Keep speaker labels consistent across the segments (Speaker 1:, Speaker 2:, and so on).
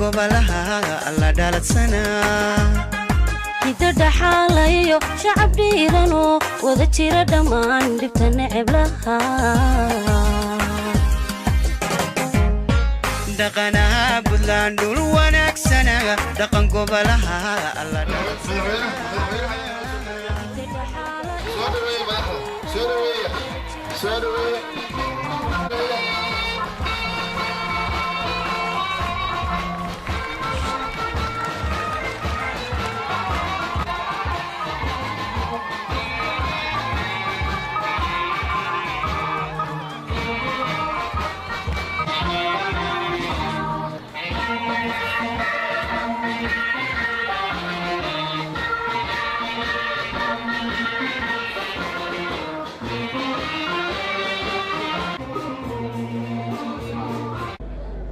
Speaker 1: Gobolaha alla dhaladsanaa.
Speaker 2: Hiddo dhaxaalayo, shacab dhiiranoo wada jira, dhammaan dhibta neceb lahaa.
Speaker 1: Dhaqanaha Buntland dhul wanaagsana, dhaqan gobolaha alla.
Speaker 3: Soo dhaweeya madaxda, soo dhaweeya, soo dhaweeya.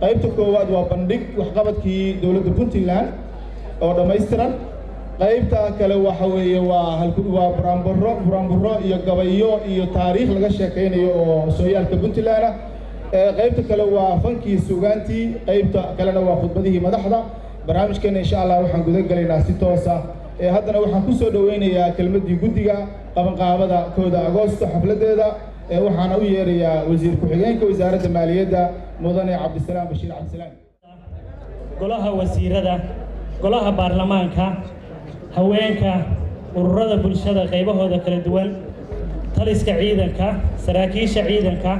Speaker 4: Qaybta koowaad waa bandhig waxqabadkii dowladda Puntland oo dhammaystiran. Qaybta kale waxa weeye waa buraanburo, buraanburo iyo gabayo iyo taariikh laga sheekaynayo oo sooyaalka Puntland ah. Qaybta kale waa fankii, suugaantii. Qaybta kalena waa khudbadihii madaxda. Barnaamijkeena, insha Allah, waxaan guda gelaynaa si toos ah. Haddana waxaan ku soo dhoweynayaa kelmaddii guddiga qabanqaabada 1da Agoosto xafladdeeda. Waxaana u yeerayaa wasiir ku-xigeenka wasaaradda maaliyadda, mudane Cabdisalaam Bashiir Cabdisalaam.
Speaker 5: Golaha wasiirada, golaha baarlamaanka, haweenka, ururada bulshada qaybahooda kala duwan, taliska ciidanka, saraakiisha ciidanka,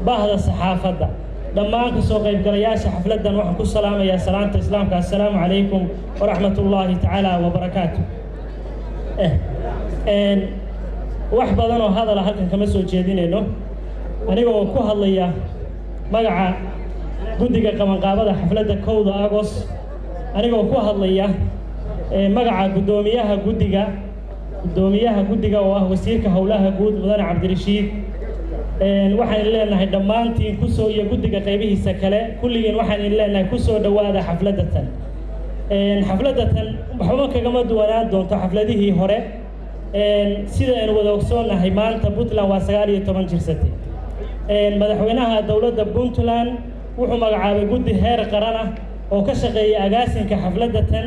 Speaker 5: bahda saxaafadda, dhammaan ka soo qaybgalayaasha xafladdan, waxaan ku salaamayaa salaanta Islaamka: assalaamu calaykum waraxmatullaahi tacaala wabarakaatu. Wax badan oo hadala halkan kama soo jeedinayno. Aniga oo ku hadlaya magaca guddiga qabanqaabada xafladda 1da Agos, anigoo ku hadlaya magaca guddoomiyaha guddiga, guddoomiyaha guddiga oo ah wasiirka howlaha guud, mudane Cabdirashiid, waxaan leenahay dhammaantiin kusoo iyo guddiga qaybihiisa kale kulligiin, waxaan idin leenahay kusoo dhowaada xafladda tan. Xafladda tan waxba kagama duwanaan doonto xafladihii hore. Sida aynu wada ogsoonnahay, maanta Puntland waa 19 jirsatay. Madaxweynaha dowladda Puntland wuxuu magacaabay guddi heer qaran ah oo ka shaqeeya agaasinka xafladda tan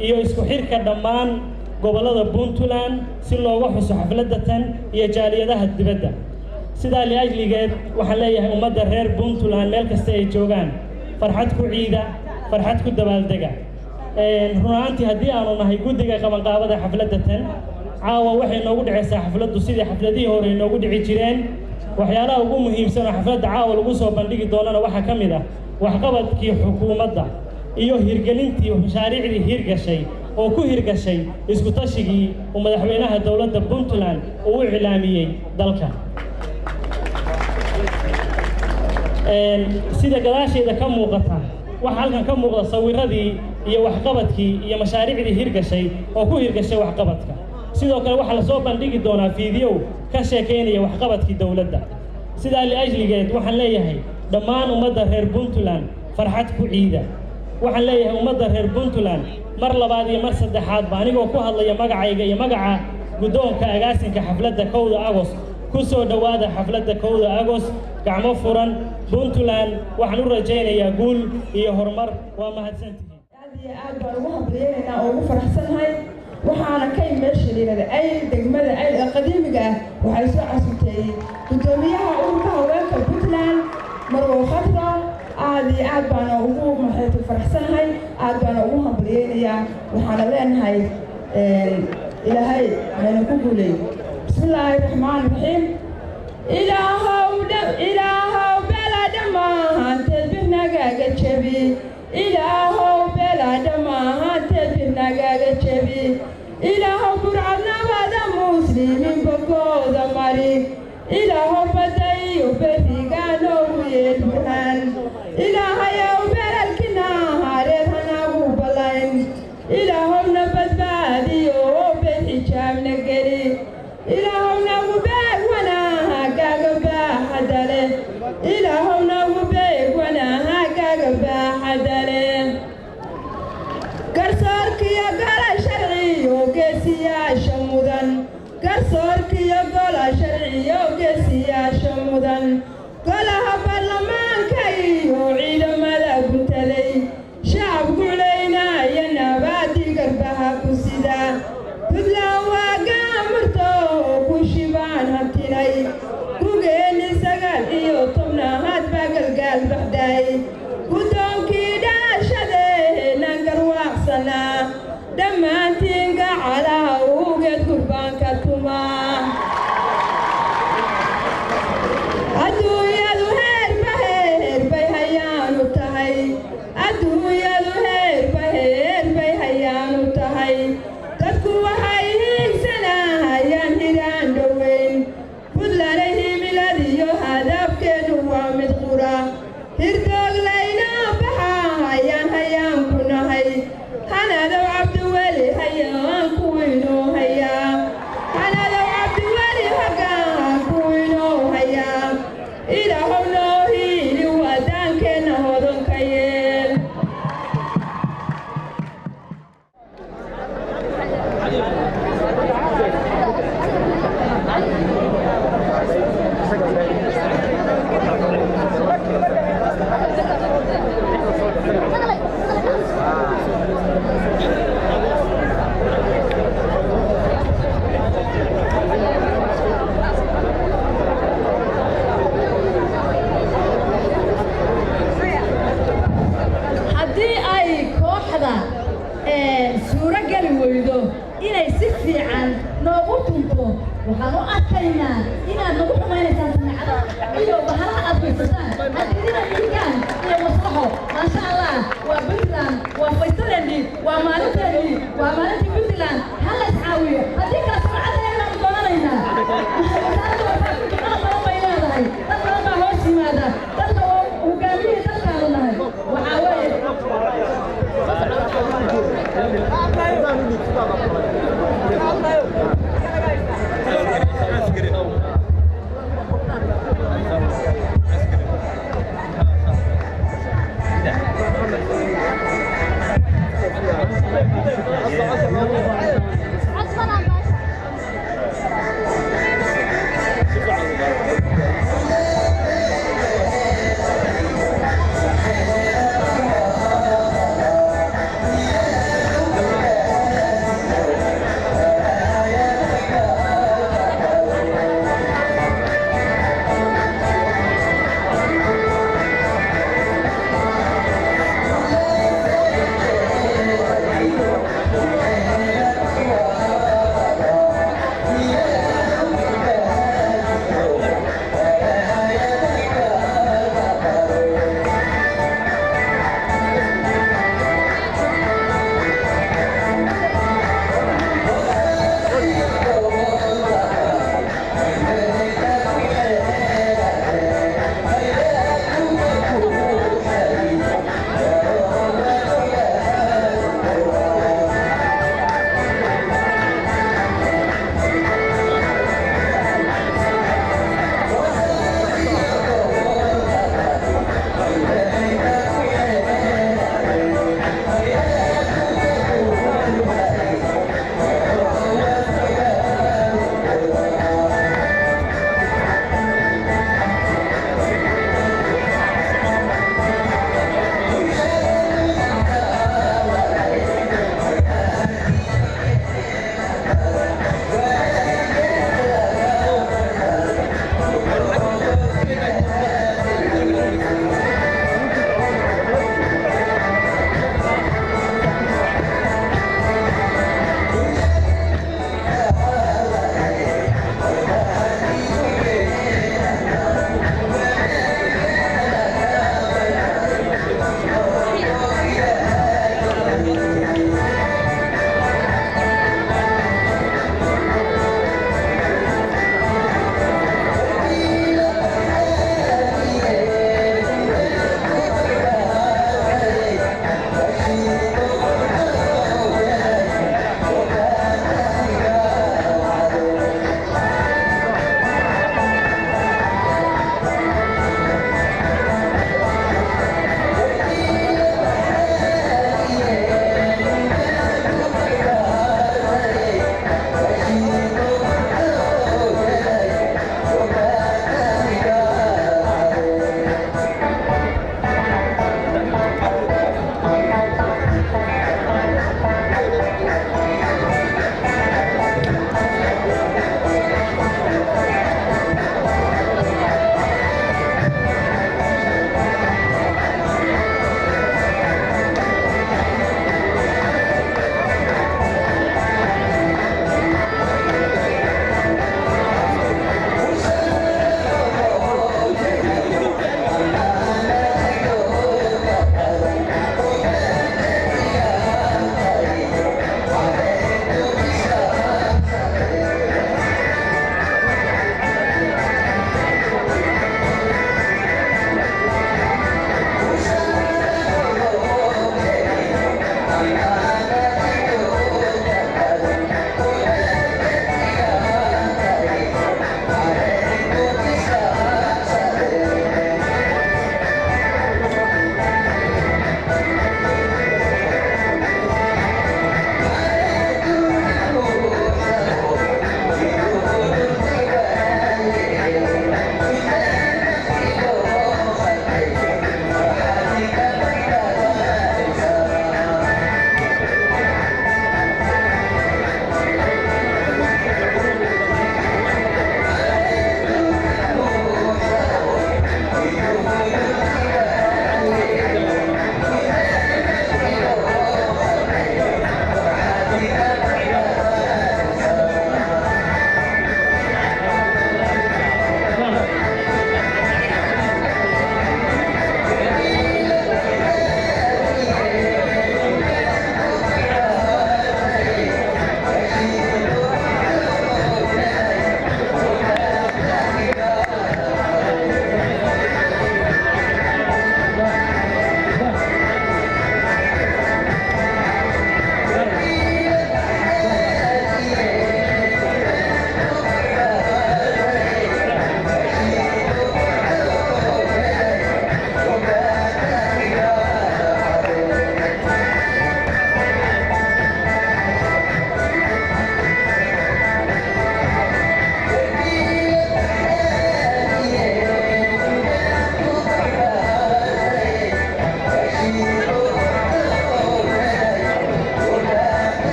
Speaker 5: iyo isku xidhka dhammaan gobollada Puntland si looga xuso xafladda tan iyo jaaliyadaha dibadda. Sidaa liajligeed, waxaan leeyahay ummadda reer Puntland meel kasta ay joogaan, farxad ku ciida, farxad ku dabaaldega. Run ahaantii, haddii aanu nahay guddiga qabanqaabada xafladda tan, caawa waxay noogu dhacaysaa xafladdu sidii xafladihii hore inoogu dhici jireen. Waxyaalaha ugu muhiimsan oo xafladda caawa lagu soo bandhigi doonana waxaa ka mid ah waxqabadkii xukuumadda iyo hirgelintii mashaariicdii hirgashay oo ku hirgashay isku tashigii uu madaxweynaha dowladda Puntland uu u iclaamiyey dalka. Sida gadaasheeda ka muuqata, waxaa halkan ka muuqda sawiradii iyo waxqabadkii iyo mashaariicdii hirgashay oo ku hirgashay waxqabadka. Sidoo kale waxaa lasoo bandhigi doonaa fiidiyow ka sheekaynaya waxqabadkii dowladda. Sidaa liajligeed, waxaan leeyahay dhammaan ummadda reer Puntland, farxad ku ciida. Waxaan leeyahay ummadda reer Puntland mar labaad iyo mar saddexaadba, anigoo ku hadlaya magacayga iyo magaca guddoonka agaasinka xafladda 1da Agost, ku soo dhowaada xafladda 1da Agost, gacmo furan. Puntland waxaan u rajaynayaa guul iyo horumar. Waa mahadsantihiin.
Speaker 6: Aad iyo aad baan ugu hambaliyeynaynaa oo ugu faraxsanahay. Waxaana kay meesha la yidhahda Ayl, degmada Ayl ee qadiimiga ah, waxay soo casuumtay guddoomiyaha ururka haweenka Puntland, Marwow Khadra. Aad iyo aad baana ugu maxaytu faraxsanahay, aad baana ugu hambaliyeynayaa. Waxaana leenahay Ilaahay hayna ku guuleey. Bismillaahi raxmaani raxiim. Ilaahow, Ilaahow, bela dhammaanteed birnagaga jebi. Ilaahow, bela dhammaanteed birnagaga jebi. Ilaahow, burcadnabada muslimiin bogooda mari. Ilaahow, badayo beriga noogu yeel burhaan. Ilaahayow, beeralkina hareer hanagu ballayn. Ilaahowna badbaadiyo oo been xijaabna geli. Ilaahow, nagu beeg wanaagaaga baaxadale. Ilaahow, nagu beeg wanaagaaga baaxadale. Garsoorkiyo gola sharciyo geesiyaasha mudan, garsoorkiyo gola sharciyo geesiyaasha mudan, golaha baarlamaanka iyo ciidamada guntaday, shacabku. garbaha ku sida. Puntland waa gaamurto ku shibaan hantinay, gugeenni 19aad baa galgaal baxday. Guddoonkii dhaashadeennan garwaaqsanaa, dhammaantiin gacalaha ugeed gurbaanka tumaa. Adduunyadu heerba heer bay hayaanu tahay, adduunyadu heerba heer bay hayaanu tahay. Dadku waxay hiigsanahayaan hidaan dhoweyn. Puntlanay himiladiyo hadafkeennu waa mid qura, hirdooglaynoo baxa hayaan hayaan ku nahay. Hanadow Cabdiweli hayaan kuwiinoo hayaa, Hanadow Cabdiweli hoggaan kuwiinoo hayaa. Ilaahow noo hiili, waadaankeenna hodonka yeel.
Speaker 7: Haddii ay kooxda suuro geli weydo inay si fiican noogu tunto, waxaan u arkaynaa inaad nagu xumaynaysaan samecada iyo bahalaha aad faysataan haddiidina dhiigaan iyo maslaxo. Maasha Allah, waa Puntland, waa faysadeennii, waa maalinteennii, waa maalintii Puntland. Ha la iscaawiyo, haddii kale samcadeennaanu doonanaynaa. Wasaaradda warfaafintu qalab badan bay leedahay, dad badan baa hoos yimaada, dadka waa hogaamiyihii dalkaanu nahay. Waxaa weeye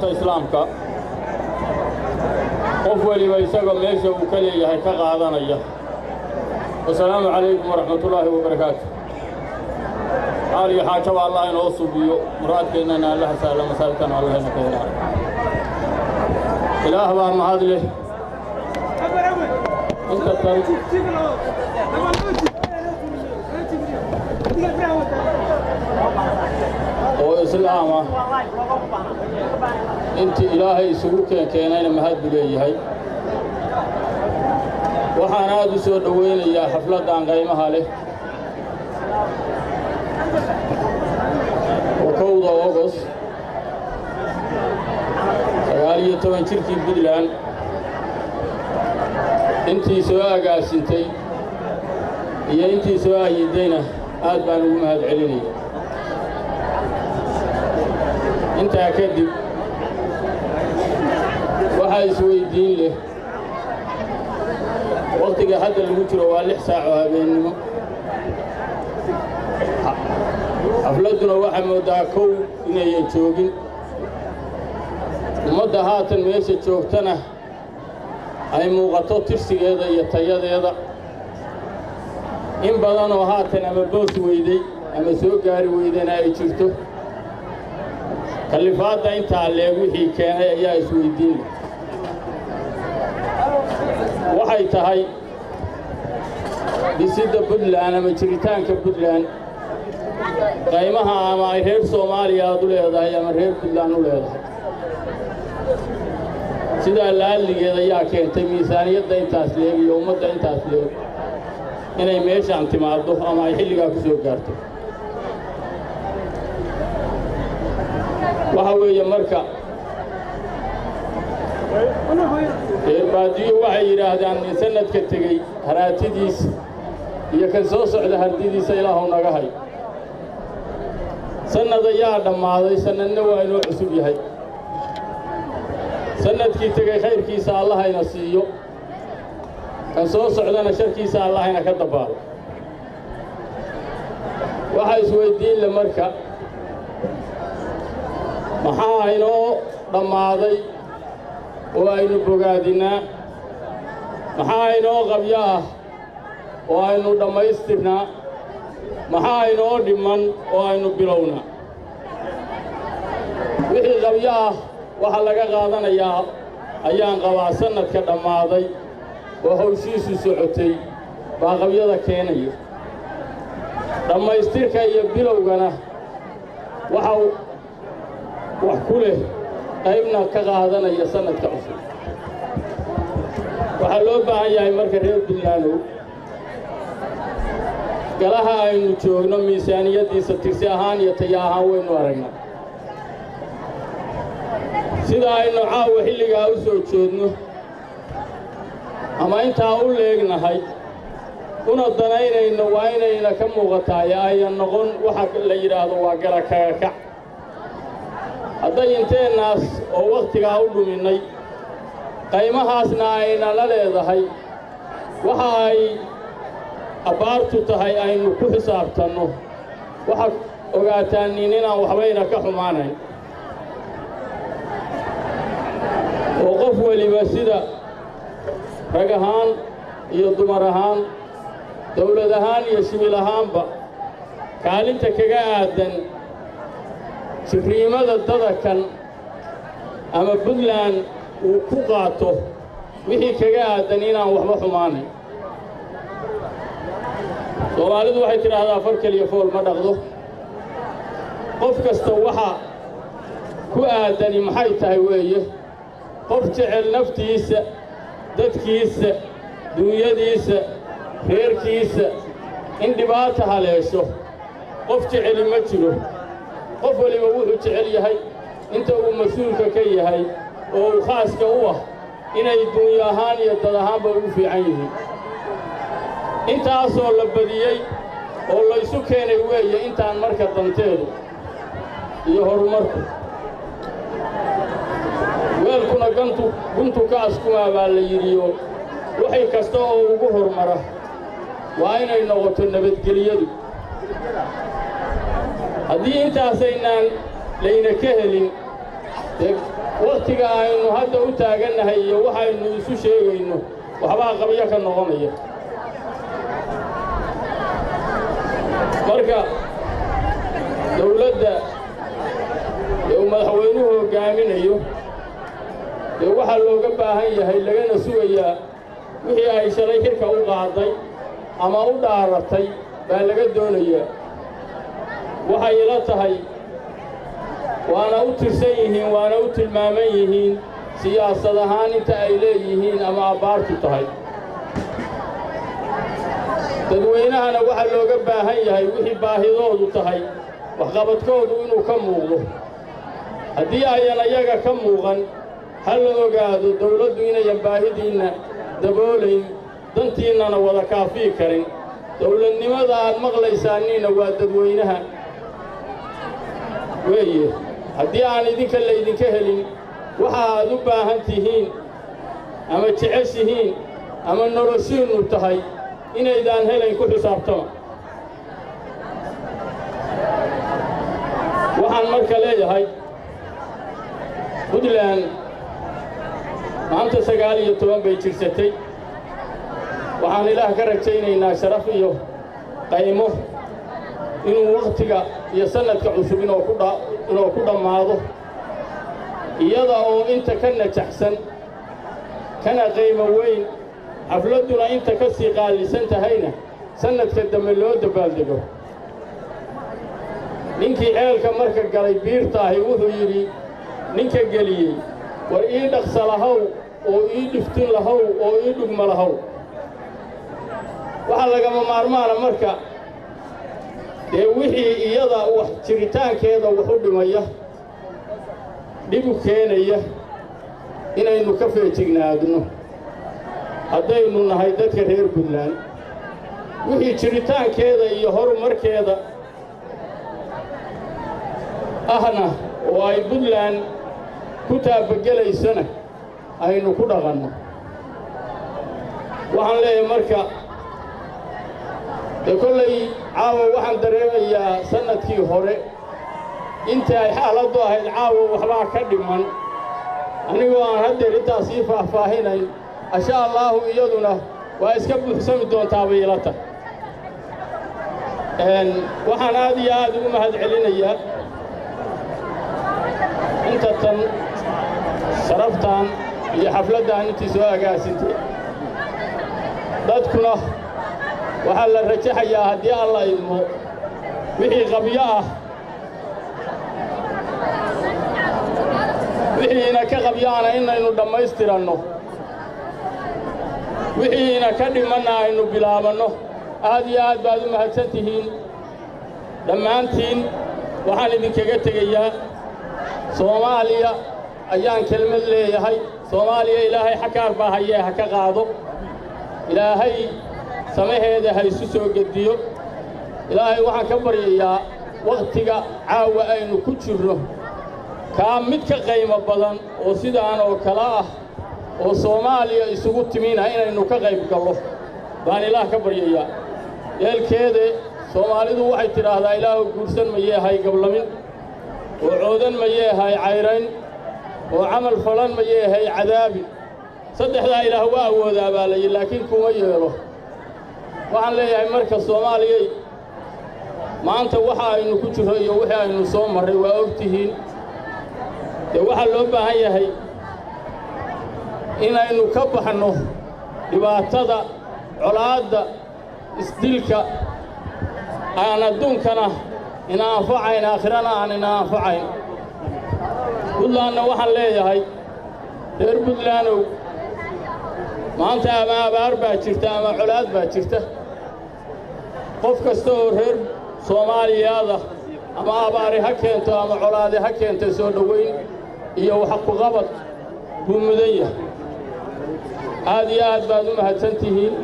Speaker 8: Salaanta islaamka qof weliba isagoo meesha uu ka leeyahay ka qaadanaya. Wasalaamu calaykum waraxmatullaahi wabarakaatu. Xaal iyo xaajaba Allah inoo subiyo, muraadkeennana Allaha sahla, masaa'ibtana Allah ina ka wadaaro. Ilaah baa mahad leh. Inta tan oo islaam ah intii Ilaahay isugu keenkeenayna mahad buu leeyahay. Waxaan aad u soo dhowaynayaa xafladdan qaymaha leh oo 1da Ogost, 19 jirkii Puntland. Intii soo agaasintay iyo intii soo ayiddayna aad baan ugu mahad celinaya. Intaa kadib, waxaa isweyddiin leh wakhtiga hadda lagu jiro waa 6 saac oo habeennimo, xafladduna waxaa mooddaa 1 inayan joogin. Ummadda haatan meesha joogtana ay muuqato tirsigeeda iyo tayadeeda. In badan oo haatan ama boos weyday ama soo gaari weydana ay jirto. Kallifaadda intaa leeg wixii keenay ayaa isweyddiin leh. Waxay tahay dhisidda Puntland ama jiritaanka Puntland, qaymaha ama ay reer Soomaaliya aad u leedahay ama reer Puntland u leedahay, sidaa laalligeed ayaa keentay miisaaniyadda intaas leeg iyo ummadda intaas leeg inay meeshaan timaaddo ama ay xilligaa ku soo gaarto. Waxa weeye marka reer baadiyo waxay yidhaahdaan nin sannadka tegey haraatidiisa iyo kan soo socda hardidiisa Ilaahu naga hay. Sannad ayaa dhammaaday, sannadna waa inoo cusub yahay. Sannadkii tegey khayrkiisa Allahayna siiyo, kan soo socdana sharkiisa Allahayna ka dabbaalo. Waxaa isweyddiin le marka, maxaa inoo dhammaaday oo aynu bogaadinnaa? Maxaa inoo qabyo ah oo aynu dhammaystirnaa? Maxaa inoo dhimman oo aynu bilownaa? Wixii qabyo ah waxaa laga qaadanayaa ayaan qabaa sannadka dhammaaday oo hawshiisu socotay baa qabyada keenaya. Dhammaystirka iyo bilowgana waxa wax ku leh qaybna ka qaadanaya sannadka cusub. Waxaa loo baahan yahay marka reer Puntlandow, galaha aynu joogno miisaaniyaddiisa tirsi ahaan iyo taya ahaan waynu aragnaa. Sida aynu caawa xilligaa u soo jeedno ama intaa u leegnahay una danaynayno waa inayna ka muuqataay ayan noqon waxa la yidhaahdo waa gala kaga kac. Hadday inteennaas oo wakhtigaa u dhuminnay qaymahaasna ayna la leedahay, waxa ay abbaartu tahay aynu ku xisaabtanno. Waxaad ogaataan nin inaan waxbayna ka xumaanayn oo qof weliba sida rag ahaan iyo dumar ahaan, dawlad ahaan iyo shibil ahaanba kaalinta kaga aadan jifriimada dadakan ama Puntland uu ku qaato wixii kaga aadan inaan waxba xumaanayn. Soomaalidu waxay tidhaahdaa far keliya fool ma dhaqdo. Qof kasta waxa ku aadani maxay tahay weeye? Qof jecel naftiisa, dadkiisa, duunyadiisa, reerkiisa in dhibaata haleesho qof jeceli ma jiro. Qof waliba wuxuu jecel yahay inta uu mas-uulka ka yahay oo uu khaaska u ah inay duunyo ahaan iyo dad ahaanba ugu fiican yihiin. Intaasoo la badiyey oo laysu keenay weeye intaan marka danteedu iyo horumarku. Weelkuna gantu guntu ka askumaa baa la yidhiyo, waxay kasta oo ugu hormara waa inay noqoto nabadgelyadu. Haddii intaasaynaan layna ka helin dee Wakhtiga aynu hadda u taagannahay iyo waxaynu isu sheegayno waxbaa qabyo ka noqonaya. Marka dawladda ee uu madaxweynuhu hoggaaminayo dee waxaa looga baahan yahay lagana sugayaa wixii ay shalay xilka u qaaday ama u dhaaratay baa laga doonayaa. Waxay ila tahay waana u tirsan yihiin, waana u tilmaaman yihiin siyaasad ahaan inta ay leeyihiin ama abbaartu tahay. Dadweynahana waxaa looga baahan yahay wixii baahidoodu tahay waxqabadkoodu inuu ka muuqdo. Haddii ayan ayaga ka muuqan, ha la ogaado dawladdu inayan baahidiinna daboolayn, dantiinnana wada kaafii karin. Dawladnimada aad maqlaysaanniina waa dadweynaha weeye. Haddii aan idinka laydinka helin waxa aad u baahan tihiin ama jeceshihiin ama noloshiinnu tahay, inaydaan helayn ku xisaabtama. Waxaan marka leeyahay Puntland maanta 19 bay jirsatay. Waxaan Ilaah ka rajaynaynaa sharaf iyo qaymo inuu wakhtiga iyo sannadka cusub inuu ku dhammaado, iyada oo inta ka najaxsan kana qiimo weyn, xafladduna inta ka sii qaalisan tahayna sannadka dambe loo dabbaaldego. Ninkii ceelka marka galay biirtaahi wuxuu yidhi ninka geliyey, war ii dhaqsa lahow oo ii dhiftin lahow oo ii dhugma lahow. Waxaa lagama maarmaana marka dee wixii iyada wax jiritaankeeda wax u dhimaya, dhib u keenaya, inaynu ka feejignaadno haddaynu nahay dadka reer Puntland. Wixii jiritaankeeda iyo horumarkeeda ahna oo ay Puntland ku taabagelaysana aynu ku dhaqanno. Waxaan leeyahay marka dee kollay caawa waxaan dareemayaa sannadkii hore intii ay xaaladdu ahayd caawa waxbaa ka dhiman, anigoo aan haddeer intaas sii faahfaahinayn. Insha allaahu iyaduna waa iska buuxsami doontaa bay ila tahay. Waxaan aad iyo aad ugu mahad celinayaa inta tan sharaftan iyo xafladdan intii soo agaasintay. Dadkuna waxaa la rajaxayaa haddii Alla idmo wixii qabyo ah, wixiina ka qabyaana inaynu dhammaystiranno, wixiina ka dhimanna aynu bilaabanno. Aad iyo aad baad u mahadsan tihiin dhammaantiin. Waxaan idinkaga tegayaa Soomaaliya ayaan kelmad leeyahay. Soomaaliya Ilaahay xakaar baa hayee ha ka qaado, Ilaahay samaheeda ha isu soo gediyo. Ilaahay waxaan ka baryayaa wakhtiga caawa aynu ku jirno kaa mid ka qaymo badan oo sidaan oo kale ah oo Soomaaliya isugu timina inaynu ka qayb gallo baan Ilaah ka baryayaa. Yeelkeede Soomaalidu waxay tidhaahdaa, Ilaahu guursan mayee hay gablamin, oo coodan mayee hay cayrayn, oo camal falan mayee hay cadaabin. Saddexdaa Ilaah waa awoodaa baa la yidhi, laakiin kuma yeelo. Waxaan leeyahay marka Soomaaliyey, maanta waxa aynu ku jirro iyo wixii aynu soo marray waa og tihiin. Dee waxaa loo baahan yahay inaynu ka baxno dhibaatada, colaadda, isdilka aan adduunkana ina anfacayn, aakhirana aan ina anfacayn. Puntlandna waxaan leeyahay, reer Puntlandow, maanta ama abaar baa jirta ama colaad baa jirta. Qof kasta oo reer Soomaaliyaada ama abaari ha keento ama colaadi ha keento, soo dhowayn iyo wax ku qabad buu mudan yahay. Aad iyo aad baad u mahadsan tihiin.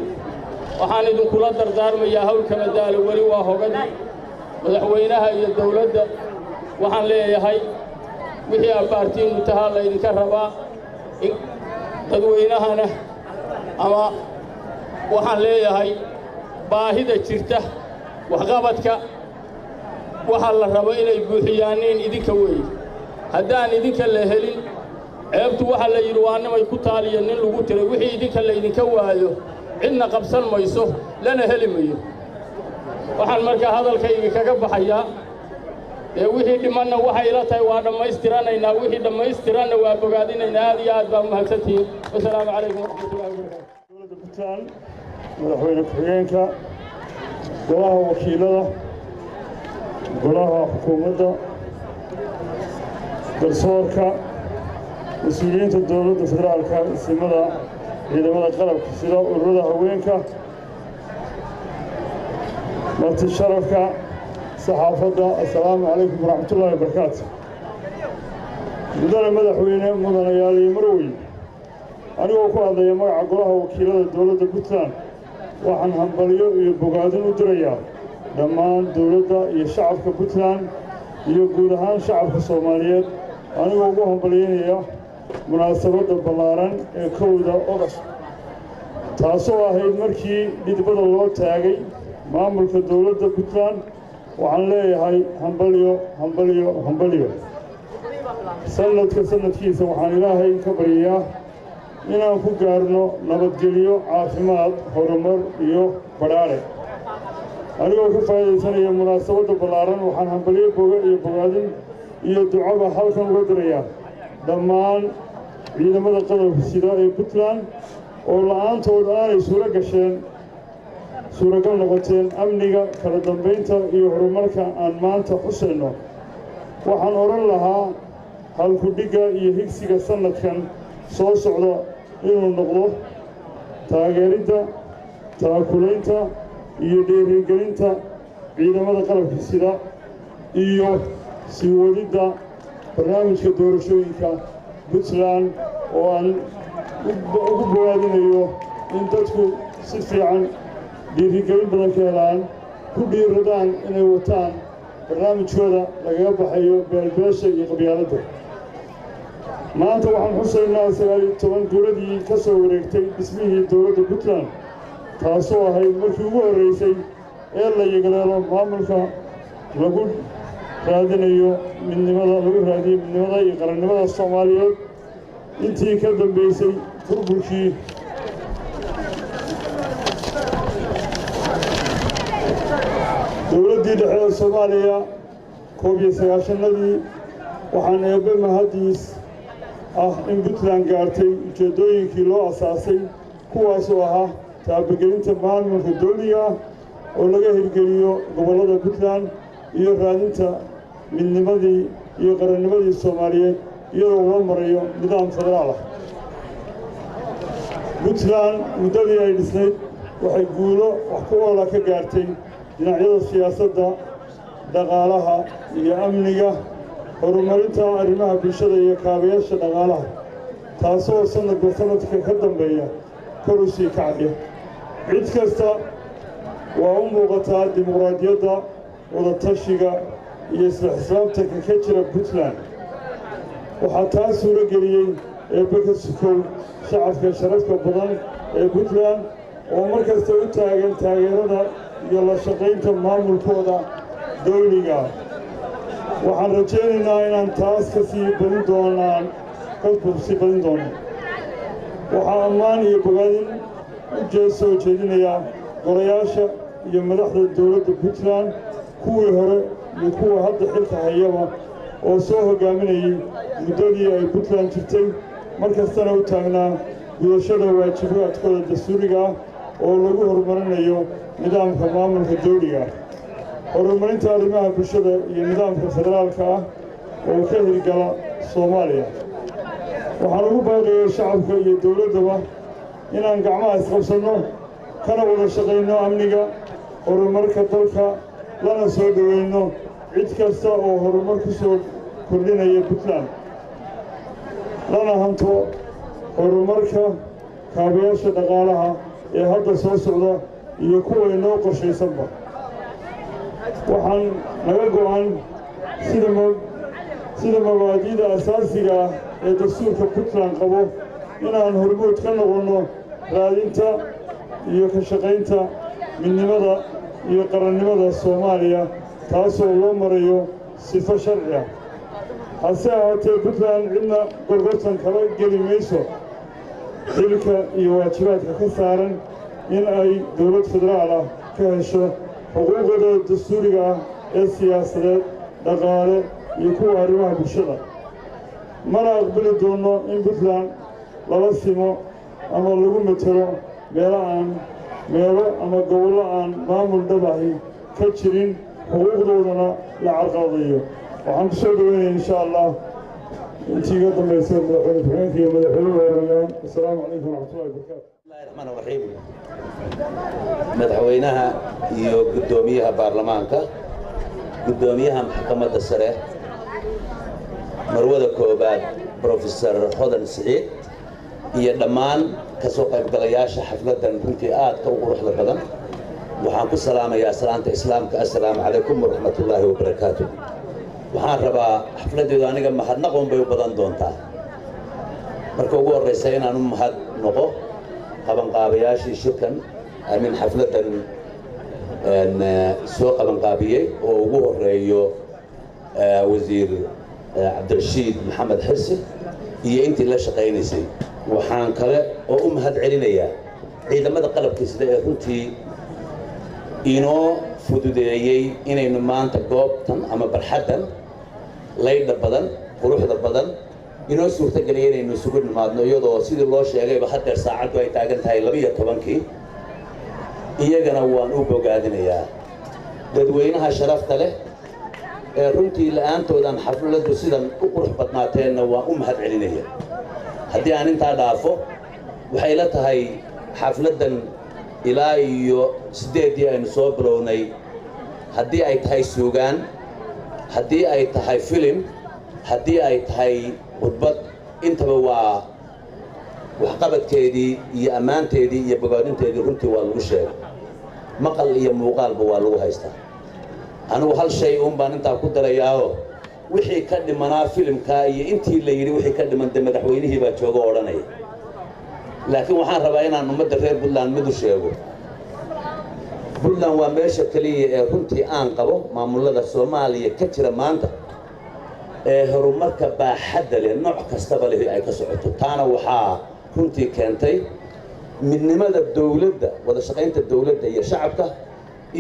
Speaker 8: Waxaan idinkula dardaarmayaa hawlka madaalo weli waa hogadii. Madaxweynaha iyo dawladda waxaan leeyahay wixii abbaartiinnu tahaa laydinka rabaa. Dadweynahana ama waxaan leeyahay baahida jirta, waxqabadka waxaa la rabo inay buuxiyaaniin idinka weeye. Haddaan idinka la helin Ceebtu waxaa la yidhi waa nimay ku taaliya nin lagu tiray. Wixii idinka laydinka waayo cidna qabsan mayso, lana heli mayo. Waxaan markaa hadalkayga kaga baxayaa dee wixii dhimanna waxay ila tahay waa dhammaystiranaynaa, wixii dhammaystiranna waa bogaadinaynaa. Aad iyo aad baa umahadsantihiin. Wasalaamu calaykum waraxmatullahi wabarakaatu.
Speaker 9: Dowladda Puntland, madaxweyne ku-xigeenka, golaha wakiilada, golaha xukuumadda, garsoorka, mas-uuliyiinta dowladda federaalka, isimada, ciidamada qalabka sida, ururada haweenka, marti sharafka, saxaafadda, assalaamu calaykum waraxmatullaahi wabarakaatu. Mudane madaxweyne, mudanayaal iyo marwey, anigoo ku hadlaya magaca golaha wakiilada dowladda Puntland, waxaan hambalyo iyo bogaadin u dirayaa dhammaan dowladda iyo shacabka Puntland iyo guud ahaan shacabka Soomaaliyeed, anigoo ugu hambalyaynaya munaasabadda ballaaran ee 1da Ogost, taasoo ahayd markii dhidibada loo taagay maamulka dowladda Puntland. Waxaan leeyahay hambalyo, hambalyo, hambalyo. Sanadka sanadkiisa waxaan Ilaahay ka baryayaa inaan ku gaarno nabadgelyo, caafimaad, horumar iyo badhaadhe. Anigoo ka faa'iidaysanaya munaasabadda ballaaran, waxaan hambalyo, boga iyo bogaadin iyo ducaba halkan uga dirayaa dhammaan ciidamada qalabka sida ee Puntland oo la'aantood aanay suuro gasheen, suuragal noqoteen amniga, kala dambaynta iyo horumarka aan maanta xusayno. Waxaan odhan lahaa halku-dhigga iyo higsiga sannadkan soo socda inuu noqdo taageeridda, taakulaynta iyo dhiirigelinta ciidamada qalabka sida iyo sii wadidda barnaamijka doorashooyinka Puntland, oo aan ugu bogaadinayo in dadku si fiican dhiirigelin badan ka helaan, ku dhiiradaan inay wataan barnaamijkooda lagaga baxayo beelbeesha iyo qabyaaladda. Maanta waxaan xusaynaa 19 guuradii ka soo wareegtay dhismihii dowladda Puntland, taasoo ahayd markii ugu horraysay ee la yagleelo maamulka lagu raadinayo midnimada, lagu raadiyo midnimada iyo qarannimada Soomaaliyeed intii ka dambaysay burburkii dowladdii dhexe ee Soomaaliya 91-nadii. Waxaan Eebbe mahaddiis ah in Puntland gaartay ujeeddooyinkii loo asaasay, kuwaasoo ahaa taabagelinta maamulka dowliga ah oo laga hirgeliyo gobollada Puntland iyo raadinta midnimadii iyo qarannimadii Soomaaliyeed iyadoo loo marayo nidaam federaal ah. Puntland muddadii ay dhisnayd waxay guulo wax ku oola ka gaartay dhinacyada siyaasadda, dhaqaalaha iyo amniga, horumarinta arrimaha bulshada iyo kaabayaasha dhaqaalaha, taasoo sannadba sannadka ka dambeeya kor u sii kacaya. Cid kasta waa u muuqataa dimuqraadiyadda, wadatashiga iyo isla xisaabtanka ka jira Puntland. Waxaa taa suuro geliyey, Eebbe ka sukow, shacabka sharafka badan ee Puntland oo mar kasta u taagan taageerada iyo la shaqaynta maamulkooda dawliga. Waxaan rajaynaynaa inaan taas ka sii badin doonaan, ka sii badin doono. Waxaa ammaan iyo bogaadin u soo jeedinayaa golayaasha iyo madaxda dowladda Puntland, kuwii hore iyo kuwa hadda xilka hayaba, oo soo hoggaaminayay muddadii ay Puntland jirtay, mar kastana u taagnaa gudashada waajibaadkooda dastuuriga ah oo lagu horumarinayo nidaamka maamulka dawliga ah, horumarinta arrimaha bulshada iyo nidaamka federaalka ah oo ka hirgala Soomaaliya. Waxaan ugu baaqayaa shacabka iyo dowladdaba inaan gacmaha isqabsanno, kana wada shaqayno amniga, horumarka dalka, lana soo dhoweyno cid kasta oo horumar ku soo kordhinaya Puntland, lana hanto horumarka kaabayaasha dhaqaalaha ee hadda soo socda iyo kuwa inoo qorshaysanba. Waxaan naga go'an sida mabaadi'da asaasiga ah ee dastuurka Puntland qabo inaan hormuud ka noqonno raadinta iyo ka shaqaynta midnimada iyo qarannimada Soomaaliya, taasoo loo marayo sifo sharci ah. Hase ahaatee, Puntland cidna gorgortan kala geli mayso xilka iyo waajibaadka ka saaran in ay dowlad federaal ah ka hesho xuquuqdooda dastuuriga ah ee siyaasadeed, dhaqaale iyo kuwa arrimaha bulshada. Mana aqbali doonno in Puntland lala simo ama lagu matelo meelo aan meelo ama gobollo aan maamul dhab ahi ka jirin, xuquuqdoodana la carqaladayo. Waxaan ku soo dhaweynaya, insha Allah, intii iga dambaysa, madaxweyne ku-xigeenka iyo madaxweynuhu horeeyaan. Assalaamu calaykum waraxmatullahi wabarakaatu.
Speaker 10: Bismillahi raxiim. Madaxweynaha iyo guddoomiyaha baarlamaanka, guddoomiyaha maxkamadda sare, marwada koobaad Professor Hodan Siciid, iyo dhammaan ka soo qaybgalayaasha xafladdan runtii aadka u quruxda badan, waxaan ku salaamayaa salaanta Islaamka: assalaamu calaykum waraxmatullaahi wabarakaatu. Waxaan rabaa, xafladdeedu aniga mahadnaq un bay u badan doontaa. Marka ugu horraysa, inaan u mahad noqo qabanqaabayaashii shirkan amin xafladdan soo qabanqaabiyey, oo ugu horeeyo Wasiir Cabdirashiid Maxamed Xirsi iyo intii la shaqaynaysay. Waxaan kale oo u mahad celinayaa ciidamada qalabka sida ee runtii inoo fududeeyey inaynu maanta goobtan ama barxaddan laydha badan, quruxda badan, inoo suurtageliyay inaynu isugu nimaadno, iyadoo sidii loo sheegayba haddeer saacaddu ay taagan tahay 12-kii. Iyagana waan u bogaadinayaa. Dadweynaha sharafta leh ee runtii la'aantoodan xafladdu sidan u qurux badnaateenna waan u mahad celinaya. Haddii aan intaa dhaafo, waxay la tahay xafladdan ilaa iyo 8-dii aynu soo bilownay, haddii ay tahay suugaan, haddii ay tahay filim, haddii ay tahay khudbad, intaba waa waxqabadkeedii iyo ammaanteedii iyo bogaadinteedii runtii waa lagu sheegay, maqal iyo muuqaalba waa lagu haystaa. Anigu hal shay uun baan intaa ku darayaao: wixii ka dhimanaa filimkaa iyo intii la yidhi wixii ka dhiman, dee madaxweynihii baa jooga odhanaya. Laakiin waxaan rabaa inaan ummadda reer Puntland mid u sheego. Puntland waa meesha keliya ee runtii aan qabo maamulada Soomaaliya ka jira maanta ee horumarka baaxadda leh, nooc kastaba leh, ay ka socoto. Taana waxaa runtii keentay midnimada dowladda, wada shaqaynta dowladda iyo shacabka,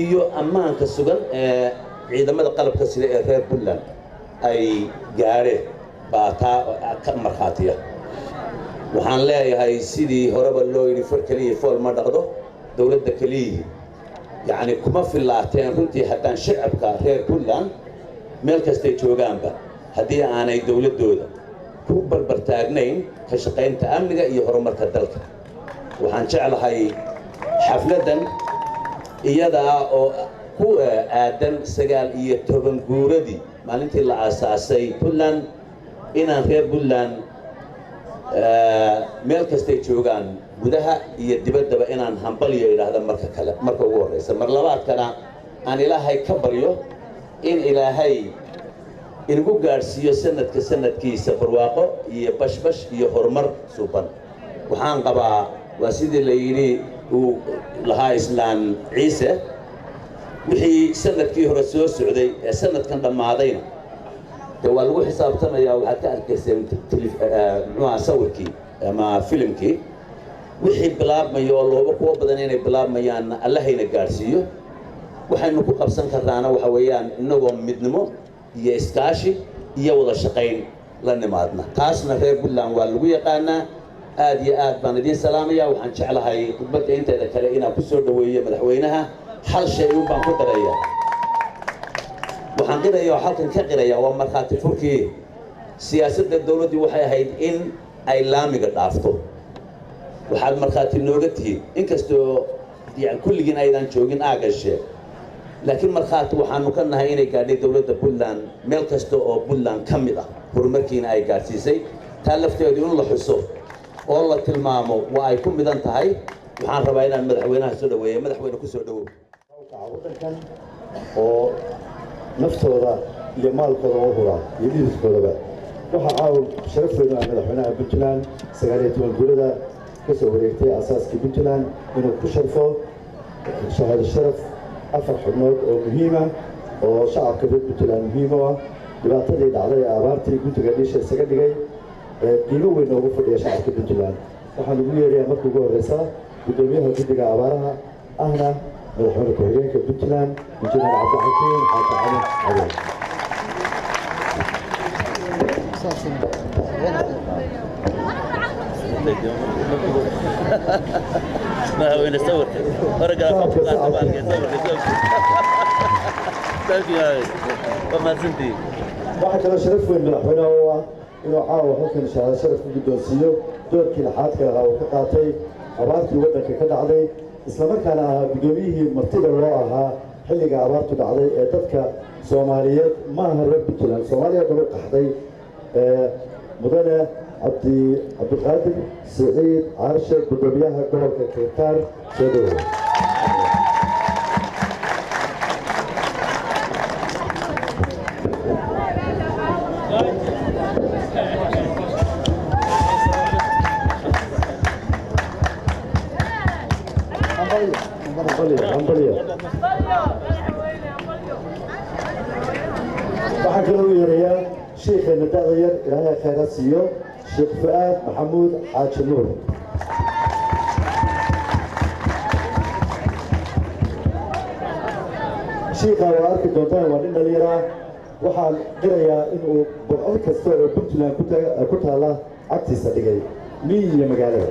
Speaker 10: iyo ammaanka sugan ee ciidamada qalabka sida ee reer Puntland ay gaadheen baa taa ka markhaatiya. Waxaan leeyahay, sidii horeba loo yidhi, far keliya fool ma dhaqdo. Dowladda keliyihii yacni kuma fillaateen runtii haddaan shacabka reer Puntland meel kastay joogaanba haddii aanay dowladdooda ku barbar taagnayn ka shaqaynta amniga iyo horumarka dalka. Waxaan jeclahay xafladdan iyadaa oo ku aadan 19 guuradii maalintii la aasaasay Puntland inaan reer Puntland meel kastay joogaan, gudaha iyo dibaddaba, inaan hambalyo idhaahda marka kale, marka ugu horraysa. Mar labaadkana aan Ilaahay ka baryo in Ilaahay inagu gaadhsiiyo sanadka sanadkiisa barwaaqo iyo bashbash iyo horumar suuban. Waxaan qabaa, waa sidii la yidhi uu lahaa Islaan Ciise, wixii sanadkii hore soo socday ee sanadkan dhammaadayna dee waa lagu xisaabtamayaa. Waxaad ka arkayseen muxuaha sawirkii ama filimkii. Wixii bilaabmaya oo looba kuwo badan inay bilaabmayaanna Allahayna gaadhsiiyo. Waxaynu ku qabsan karnaana waxa weeyaan innagoo midnimo iyo iskaashi iyo wada shaqayn la nimaadna. Taasna reer Puntland waa lagu yaqaanaa. Aad iyo aad baan idiin salaamaya. Waxaan jeclahay khudbadda inteeda kale inaan ku soo dhoweeyo madaxweynaha. Hal shay un baan ku daraya. Waxaan qiraya oo halkan ka qiraya, waa markhaati furkii, siyaasadda dowladdii waxay ahayd in ay laamiga dhaafto. Waxaad markhaati nooga tihiin, inkastoo yani kulligiin aydan joogin aagashe, laakiin markhaati waxaanu ka nahay inay gaadhay dowladda Puntland meel kasta oo Puntland ka mid ah, horumarkiina ay gaadhsiisay. Taa lafteedu in la xuso oo la tilmaamo waa ay ku midan tahay. Waxaan rabaa inaan madaxweynaha soo dhaweeya. Madaxweyne, ku soo dhawow.
Speaker 11: Waddankan oo naftooda iyo maalkooda oo hura iyo dhididkoodaba, waxaa caawa sharaf weyn ah madaxweynaha Puntland 19 guurada ka soo wareegtay asaaskii Puntland inuu ku sharfo shahaado sharaf afar xubnood oo muhiima oo shacabka reer Puntland muhiim u ah. Dhibaatadii dhacday ee abaartii guddiga dhiisha isaga dhigay ee qiimo weyn noogu fadhiya shacabka Puntland. Waxaan ugu yeerayaa marka ugu horreysa guddoomiyaha guddiga abaaraha, ahna madaxweyne ku-xigeenka Puntland, Injineer Cabdixakiim Xaaji Cali Cali.
Speaker 10: Madaxweyne, sawirka hore gala. Waa mahadsantihiin.
Speaker 11: Waxaa kaloo sharaf weyn madaxweynaha u ah inuu caawa halkan shahaado sharaf ku guddoonsiiyo doorkii laxaadka lahaa uu ka qaatay abaartii waddanka ka dhacday, islamarkaana ahaa guddoomiyihii martida loo ahaa xilliga abaartu dhacday ee dadka Soomaaliyeed, ma aha reer Puntland, Soomaaliya dhan u qaxday, mudane Cabdiqaadir Siciid Caarshe, guddoomiyaha gobolka Karkaar. Soo dhawow. Hambalyo. Waxaan kaloo u yeerayaa shiikheena da'da yar, Ilaahay khayra siiyo, Sheekh Fu'aad Maxamuud Xaaji Nuur. Shiikha waa arki doontaan, waa nin dhallinyara. Waxaan qirayaa inuu boqol kasta oo Puntland ku taalla cagtiisa dhigay, miyi iyo magaalada.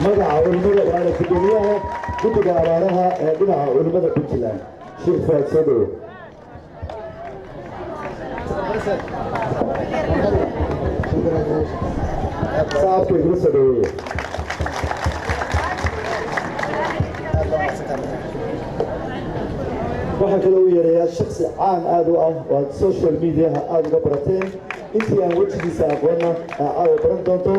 Speaker 11: Magaca culimmada, waana guddoomiyaha guddiga abaaraha ee dhinaca culimmada Puntland. Sheekh Fu'aad, soo dhowo. Sacabka igula soo dhaweeye. Waxaa kaloo u yeerayaa shaksi caan aad u ah oo aad social mediaha aada uga barateen, intii aan wejigiisa aqoonna aa caawa baran doonto.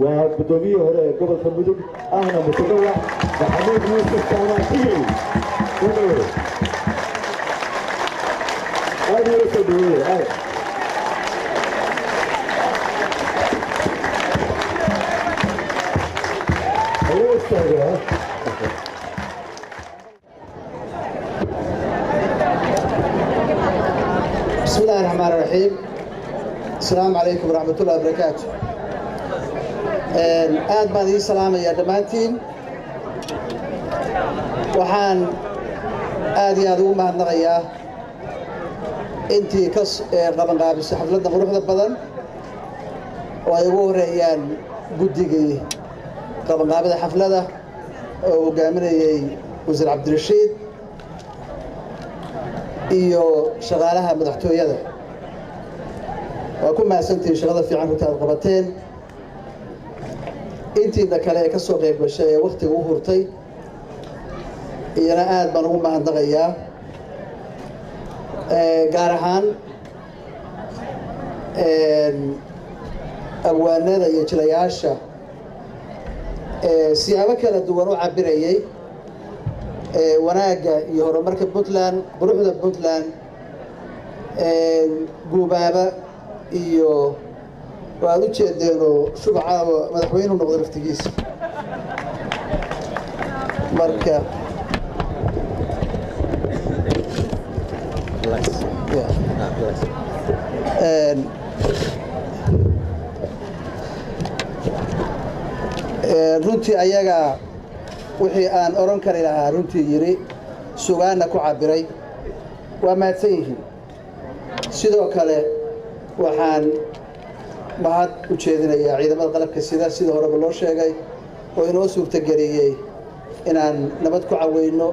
Speaker 11: Waa guddoomiyihii hore ee gobolka Mudug, ahna mutadawac, Maxamuud Yuusuf Jaamac Tigey. Soo dhaweeye, aad ula soo dhaweeye aad. Haloo istaago, ha.
Speaker 12: بسم الله الرحمن الرحيم. السلام عليكم ورحمة الله وبركاته. Aad baan idiin salaamayaa dhammaantiin. Waxaan aad iyo aad ugu mahadnaqayaa intii ka qabanqaabisay xafladda quruxda badan, oo ay ugu horeeyaan guddigii qabanqaabida xafladda oo hogaaminayay Wasiir Cabdirashiid iyo shaqaalaha madaxtooyada. Waa ku mahadsantihiin shaqada fiican runta aad qabateen. Intiina kale ee ka soo qayb gashay ee wakhtiga u hurtay iyana aad baan ugu mahadnaqayaa, gaar ahaan abwaanada iyo jilayaasha siyaabo kala duwan u cabirayay wanaagga iyo horumarka Puntland, quruxda Puntland, guubaaba iyo waad u jeedeenoo shubcaawa madaxweynuhu noqday laftigiisa. Marka runtii ayaga wixii aan odhan kari lahaa runtii yidhi, sugaanna ku cabbiray, waa mahadsan yihiin. Sidoo kale waxaan mahad u jeedinayaa ciidamada qalabka sida, sida horeba loo sheegay, oo inoo suurtageliyey inaan nabad ku caweyno,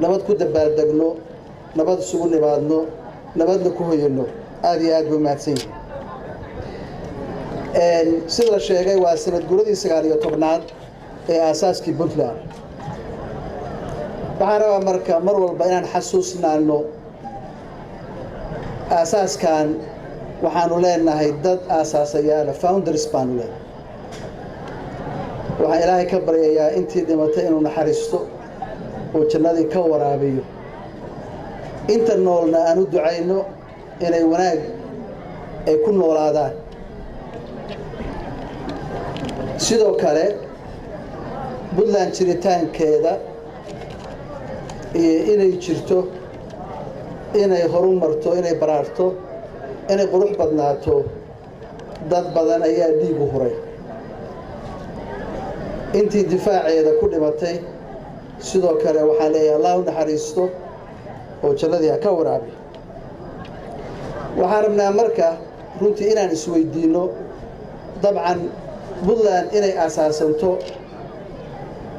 Speaker 12: nabad ku dabaaldegno, nabad isugu nimaadno, nabadna ku hoyano. Aad iyo aad buu mahadsan yihiin. Sida la sheegay, waa sanad guuradii 19aad ee aasaaskii Puntland. Waxaan rabaa marka mar walba inaan xasuusnaano aasaaskan. Waxaanu leenahay dad aasaasayaala, founders baanu leenahay. Waxaan Ilaahay ka baryayaa intii dhimatay inuu naxariisto oo jannadii ka waraabiyo, inta noolna aan u ducayno inay wanaag ay ku noolaadaan. Sidoo kale Puntland jiritaankeeda iyo inay jirto Inay horu marto, inay baraarto, inay qurux badnaato, dad badan ayaa dhiig u huray. Intii difaaceeda ku dhimatay sidoo kale waxaan leeyahay Allah u naxariisto oo jannadii ha ka waraabi. Waxaan rabnaa marka runtii inaan isweydiinno, dabcan Puntland inay aasaasanto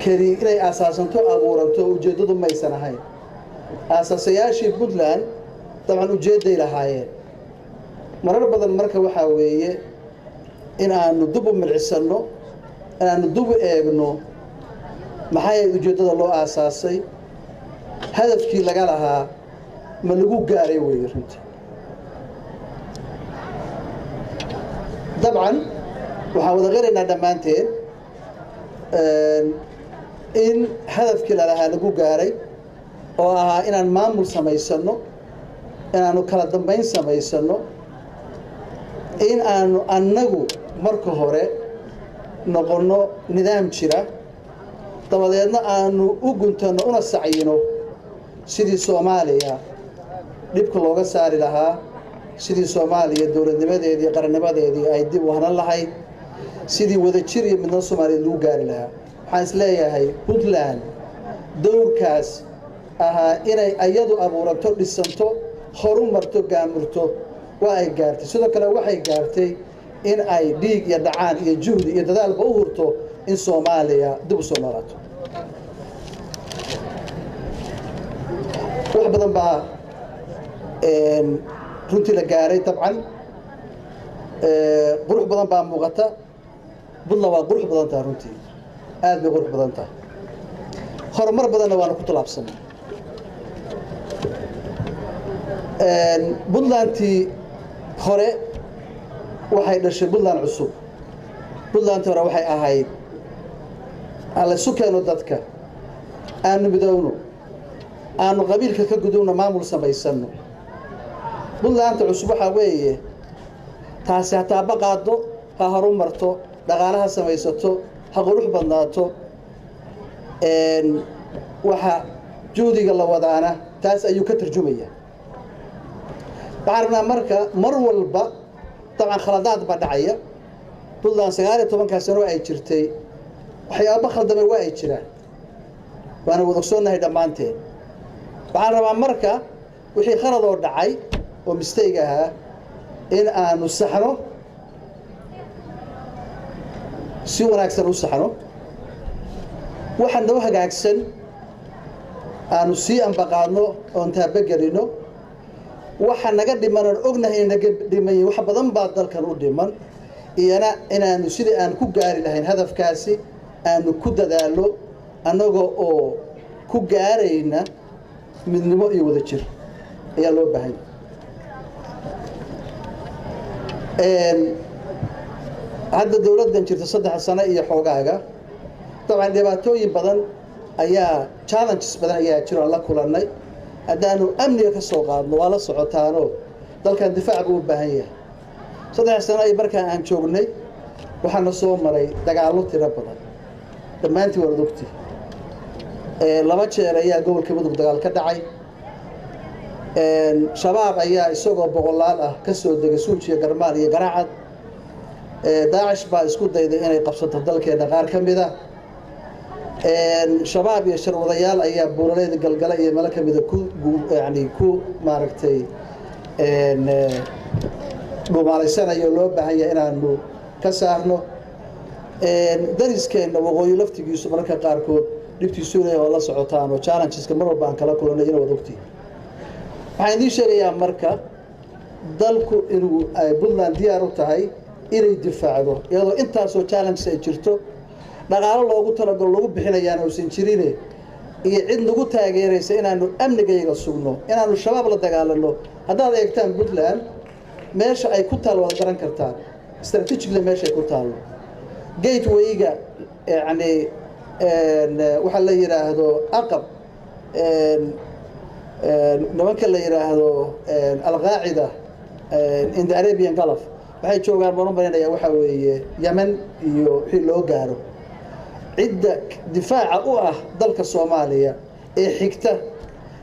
Speaker 12: keli, inay aasaasanto, abuuranto, ujeeddadu maysan ahayn. Aasaasayaashii Puntland dabcan ujeedday lahaayeen. Marar badan marka waxaa weeye in aanu dib u milcisanno, in aanu dib u eegno maxay ahayd ujeeddada loo aasaasay, hadafkii laga lahaa ma lagu gaaray weeye runtii. Dabcan waxaan wada qiraynaa dhammaanteen in hadafkii lalahaa lagu gaaray, oo ahaa inaan maamul samaysano, inaanu kala dambayn samaysano, in aanu annagu marka hore noqonno nidaam jira, dabadeedna aanu u guntanno una sacyino sidii Soomaaliya dhibka looga saari lahaa, sidii Soomaaliya dowladnimadeedii, qarannimadeedii ay dib u hanan lahayd, sidii wadajir iyo midnimo Soomaaliyeed lagu gaari lahaa. Waxaan is leeyahay Puntland dowrkaas ahaa inay iyadu abuuranto, dhisanto, horu marto, gaamurto, waa ay gaartay. Sidoo kale waxay gaartay in ay dhiig iyo dhacaan iyo juhdi iyo dadaalba u hurto in Soomaaliya dib u soo noolaato. Wax badan baa runtii la gaaray. Dabcan qurux badan baa muuqata. Puntland waa qurux badan tahay runtii, aad bay qurux badan tahay, horumar badanna waana ku tallaabsanay. Puntlandtii hore waxay dhashay Puntland cusub. Puntlandtii hore waxay ahayd ha laysu keeno dadka, aanu midowno, aanu qabiilka ka gudubno, maamul samaysanno. Puntlandta cusub waxaa weeye taasi ha taaba qaado, ha horu marto, dhaqaalaha samaysato, ha qurux badnaato. Waxa juhdiga la wadaana taas ayuu ka tarjumaya. Waxaan rabnaa marka mar walba, dabcan khaladaad baa dhacaya. Puntland 19-kaa sano ay jirtay waxyaabo khaldamay waa ay jiraan, waana wada ogsoonnahay dhammaanteen. Waxaan rabaa marka wixii khaladoo dhacay oo mistake ahaa in aanu saxno, si wanaagsan u saxno. Waxa noo hagaagsan aanu sii ambaqaadno oon taabagelino. Waxa naga dhiman oon ognahay in naga dhiman yihin, wax badan baa dalkan u dhiman, iyana inaanu sidii aan ku gaari lahayn hadafkaasi aanu ku dadaallo, annaga oo ku gaarayna midnimo iyo wadajir ayaa loo baahan yahay. Hadda dowladdan jirta 3 sano iyo xoogaaga, dabcan dhibaatooyin badan ayaa, challenges badan ayaa jiro aan la kulannay. Haddaanu amniga ka soo qaadno, waa la socotaano dalkan difaac buu u baahan yahay. 3 sano ay markaa aan joognay waxaana soo maray dagaallo tiro badan, dhammaantii waad ogti. Laba jeer ayaa gobolka Mudug dagaal ka dhacay. Shabaab ayaa isagoo boqolaal ah ka soo degay Suujiya, Garmaal iyo Garaacad. Daacish baa isku dayday inay qabsato dalkeena qaar ka mid a. Shabaab iyo sharwadayaal ayaa buuraleyda Galgala iyo meelo ka mida ku yani ku maaragtay dhumaalaysanaya oo loo baahan yahay inaanu ka saarno. Dariskeenna waqooyi laftigiisu mararka qaarkood dhibtiisu leeyahay oo la socotaan oo challengeska mar walba aan kala kulanay ina wad ogtihin. Waxaan idiin sheegayaa marka dalku inuu ay Puntland diyaar u tahay inay difaacdo, iyadoo intaasoo challenges ay jirto, dhaqaalo loogu talagalo lagu bixinayaan uusan jirine, iyo cid nagu taageeraysa inaanu amnigayaga sugno, inaanu Shabaab la dagaalano. Haddaad eegtaan Puntland meesha ay ku taal waad garan kartaan strategically meesha ay ku taallo, gateway-ga, yacni waxaa la yidhaahdo aqab nimanka la yidhaahdo Alqaacida in the Arabian Gulf waxay joogaan, baan u marinaya, waxaa weeye Yemen iyo wixii loo gaaro. Cidda difaaca u ah dalka Soomaaliya ee xigta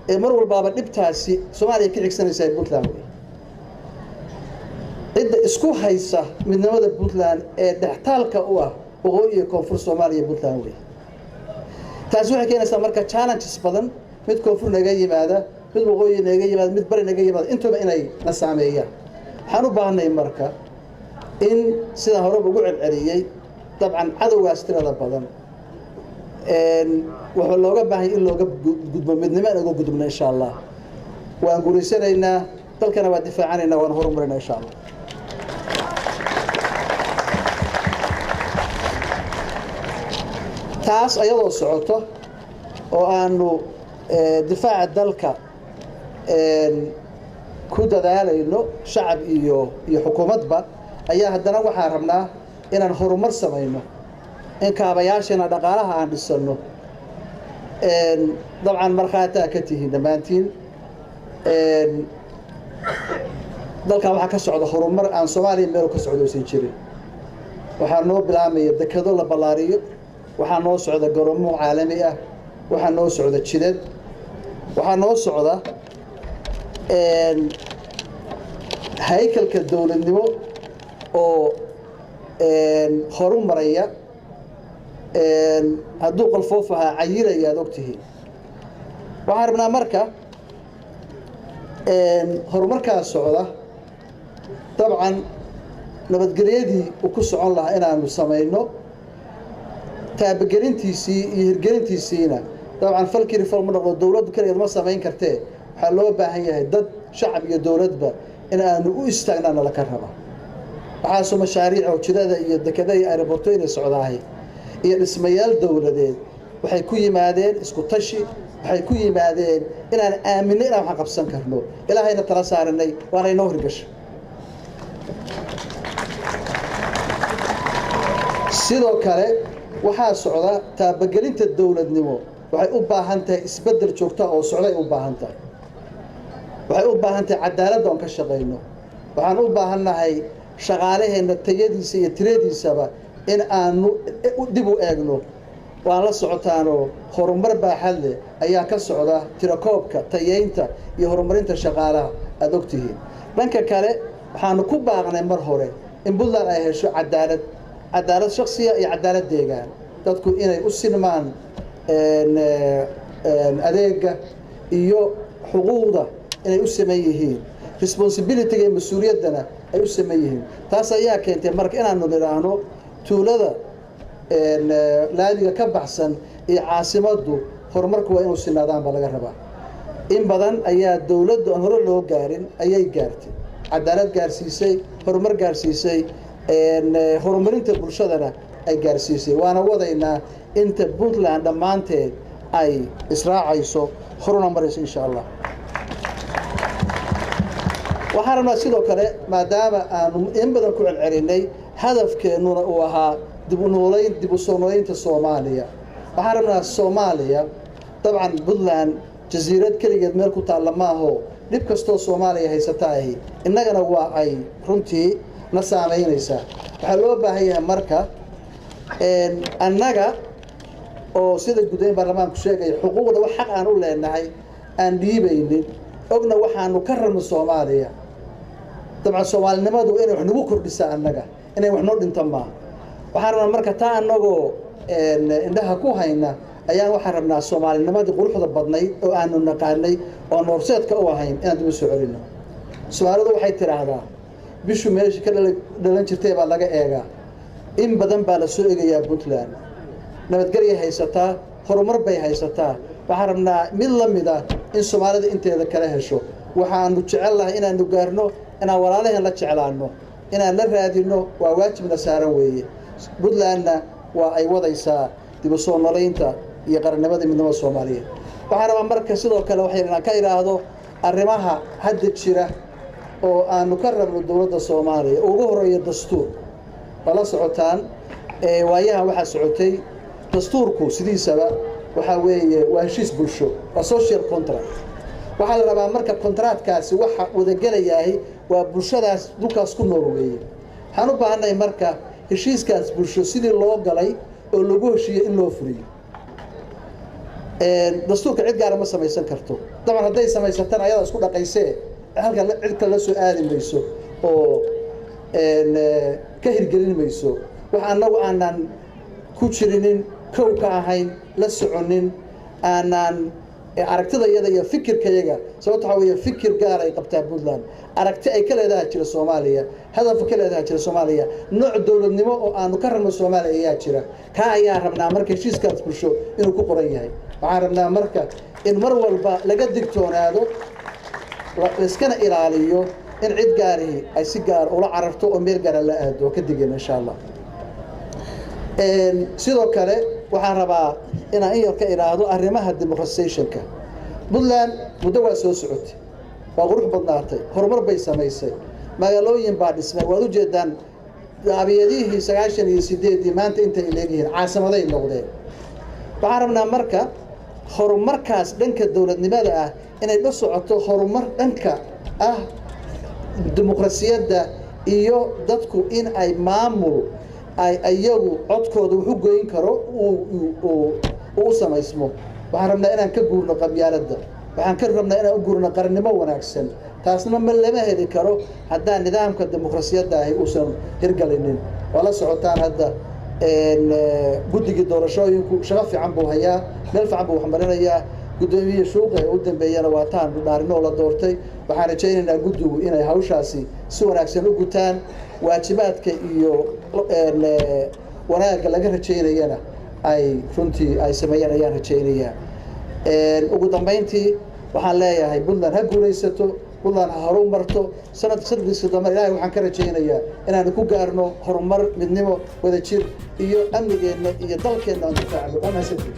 Speaker 12: Ee mar walbaaba dhibtaasi Soomaaliya ka xigsanaysaa Puntland wey. Cidda isku haysa midnimada Puntland ee dhextaalka u ah waqooyi iyo koonfur Soomaaliya, Puntland wey. Taasi waxay keenaysaa marka challenges badan, mid koonfur naga yimaada, mid waqooyi naga yimaada, mid bari naga yimaada, intuba inay na saameeyaan. Waxaan u baahnay marka in sidaan horeba ugu celceliyey, dabcan cadowgaas tirada badan waxaa looga baahanya in looga gudbo midnimo, in uga gudubno. Insha Allah waan guulaysanaynaa, dalkana waa difaacanaynaa, waan horumarinaa, insha Allah. Taas ayadoo socoto oo aanu difaaca dalka ku dadaalayno, shacab iyo xukuumadba, ayaa haddana waxaan rabnaa inaan horumar samayno, in kaabayaasheena dhaqaalaha aan dhisanno. Dabcan markhaataa ka tihiin dhammaantiin, dalkan waxaa ka socda horumar aan Soomaaliya meel ka socdo uusan jirin. Waxaa noo bilaamaya dekado la ballaariyo, waxaa noo socda garoomo caalami ah, waxaa noo socda jidad, waxaa noo socda haykalka dowladnimo oo horu maraya. Hadduu qolfoof ahaa cayilaya, aad ogtihiin. Waxaan rabnaa marka horumarkaa socda, dabcan nabadgelyadii uu ku socon lahaa inaanu samayno, taabagelintiisii iyo hirgelintiisiina. Dabcan falkii fal ma noqdo, dowladdu keligeed ma samayn kartee. Waxaa loo baahan yahay dad, shacab iyo dowladba, in aanu u istaagnaa nala ka raba. Waxaasoo mashaariic oo jidada iyo dekada iyo aerobortooyina socdaahay iyo dhismayaal dowladeed waxay ku yimaadeen isku tashi, waxay ku yimaadeen inaan aaminay inaan wax qabsan karno, Ilaahayna tala saaranay, waana inoo hirgashay. Sidoo kale waxaa socda taabagelinta dowladnimo. Waxay u baahan tahay isbeddel joogta oo socday u baahan tahay. Waxay u baahan tahay cadaaladda oon ka shaqayno. Waxaan u baahannahay shaqaalaheenna tayadiisa iyo tiradiisaba in aanu dib u eegno. Waan la socotaanoo horumar baaxad leh ayaa ka socda tirakoobka, tayeynta iyo horumarinta shaqaalaha, aada ogtihiin. Dhanka kale waxaanu ku baaqnay mar hore in Puntland ay hesho cadaalad, cadaalad shaksiya iyo cadaalad deegaan, dadku inay u sinmaan adeega iyo xuquuqda inay u saman yihiin, responsibilityga iyo mas-uuliyaddana ay u saman yihiin. Taas ayaa keentay marka inaanu nidhaahno tuulada laamiga ka baxsan iyo caasimaddu horumarku waa inuu sinaadaan baa laga rabaa. In badan ayaa dowladdu aan hore loo gaarin ayay gaartay, cadaalad gaarsiisay, horumar gaarsiisay, horumarinta bulshadana ay gaarsiisay. Waana wadaynaa inta Puntland dhammaanteed ay israacayso, horuna marayso, insha Allah. Waxaan rabnaa sidoo kale, maadaama aanu in badan ku celcelinay hadafkeennuna uu ahaa dib u noolayn, dib u soo noolaynta Soomaaliya, waxaan rabnaa Soomaaliya, dabcan Puntland jasiirad keligeed meel ku taalla maaho, dhib kastoo Soomaaliya haysata ahi innagana waa ay runtii na saamaynaysaa. Waxaa loo baahan yahay marka annaga oo sida guddoomiye baarlamaanku sheegaya xuquuqda wax xaq aan u leenahay aan dhiibaynin, ogna waxaanu ka rabno Soomaaliya. Dabcan soomaalinimadu inay wax nagu kordhisaa annaga, inay wax noo dhinto maaha. Waxaan rabnaa marka taa annagoo indhaha ku hayna ayaan waxaan rabnaa soomaalinimadii quruxda badnayd oo aanu naqaanay oo aan horseedka u ahayn inaan dib u soo celino. Soomaalidu waxay tidhaahdaa bishu meesha ka dhalan jirtay baa laga eegaa. In badan baa la soo eegayaa. Puntland nabadgelyay haysataa, horumar bay haysataa. Waxaan rabnaa mid la mid ah in Soomaalida inteeda kala hesho. Waxaanu jecel lahay inaanu gaarno, inaan walaalaheen la jeclaanno, inaan la raadino, waa waajibna saaran weeye. Puntlandna waa ay wadaysaa dib u soo noolaynta iyo qarannimada midnimada Soomaaliyeed. Waxaan rabaa marka sidoo kale waxay inaan ka idhaahdo arrimaha hadda jira oo aanu ka rabno dowladda Soomaaliya. Ugu horeeya dastuur. Waa la socotaan waayahan waxaa socotay. Dastuurku sidiisaba waxaa weeye waa heshiis bulsho, waa social contract. Waxaa la rabaa marka contractkaasi waxa wadagelayahay waa bulshadaas dhulkaas ku nool weeye. Waxaan u baahannahay marka heshiiskaas bulsho sidii loo galay oo lagu heshiiyey in loo fuliyo. Dastuurka cid gaara ma samaysan karto. Dabcan hadday samaysatana ayadaa isku dhaqaysee, halkan cid kale la soo aadi mayso oo ka hirgelin mayso. Wax annagu aanan ku jirinin, kow ka ahayn, la soconin, aanan aragtida iyada iyo fikirkayaga, sababto waxaa weeye fikir gaar ay qabtaa Puntland, aragti ay ka leedaha jira Soomaaliya, hadaf ka leedaha jira Soomaaliya, nooc dowladnimo oo aanu ka rabno Soomaaliya ayaa jira. Kaa ayaan rabnaa marka heshiiskaas bulsho inuu ku qoran yahay. Waxaan rabnaa marka in mar walba laga digtoonaado, laiskana ilaaliyo in cid gaarihi ay si gaar ula cararto oo meel gaara la aado. Ka digayna, insha Allah. Sidoo kale waxaan rabaa inaan in yar ka idhaahdo arrimaha democratizationka. Puntland muddo waa soo socotay, waa qurux badnaatay, horumar bay samaysay, magaalooyin baa dhismay. Waad ujeedaan daabiyadihii 98-dii maanta intay leegyihiin, caasimaday noqdeen. Waxaan rabnaa marka horumarkaas dhanka dowladnimada ah inay la socoto horumar dhanka ah dimuqrasiyadda iyo dadku in ay maamul ay iyagu codkooda wax u goyn karo uu u samaysmo. Waxaan rabnaa inaan ka guurno qabyaaladda, waxaan ka rabnaa inaan u guurno qarannimo wanaagsan. Taasna ma lama heli karo haddaan nidaamka dimuqrasiyadda ahi uusan hirgelinin. Waa la socotaan hadda guddigii doorashooyinku shaqo fiican buu hayaa, meel fiican buu waxmarinayaa. Guddoomiye Shuuqa ee u dambeeyana waa taan dhaarinoo la doortay. Waxaan rajaynaynaa guddigu inay hawshaasi si wanaagsan u gutaan, waajibaadka iyo wanaagga laga rajaynayana ay runtii ay sameeyaan ayaan rajaynayaa. Ugu dambeyntii waxaan leeyahay Puntland ha guulaysato, Puntland ha horu marto. Sanad sanadkiisa dambe Ilaahay waxaan ka rajaynayaa inaanu ku gaarno horumar, midnimo, wadajir iyo amnigeenna iyo dalkeenna aan difaacno. Waa mahadsantihin.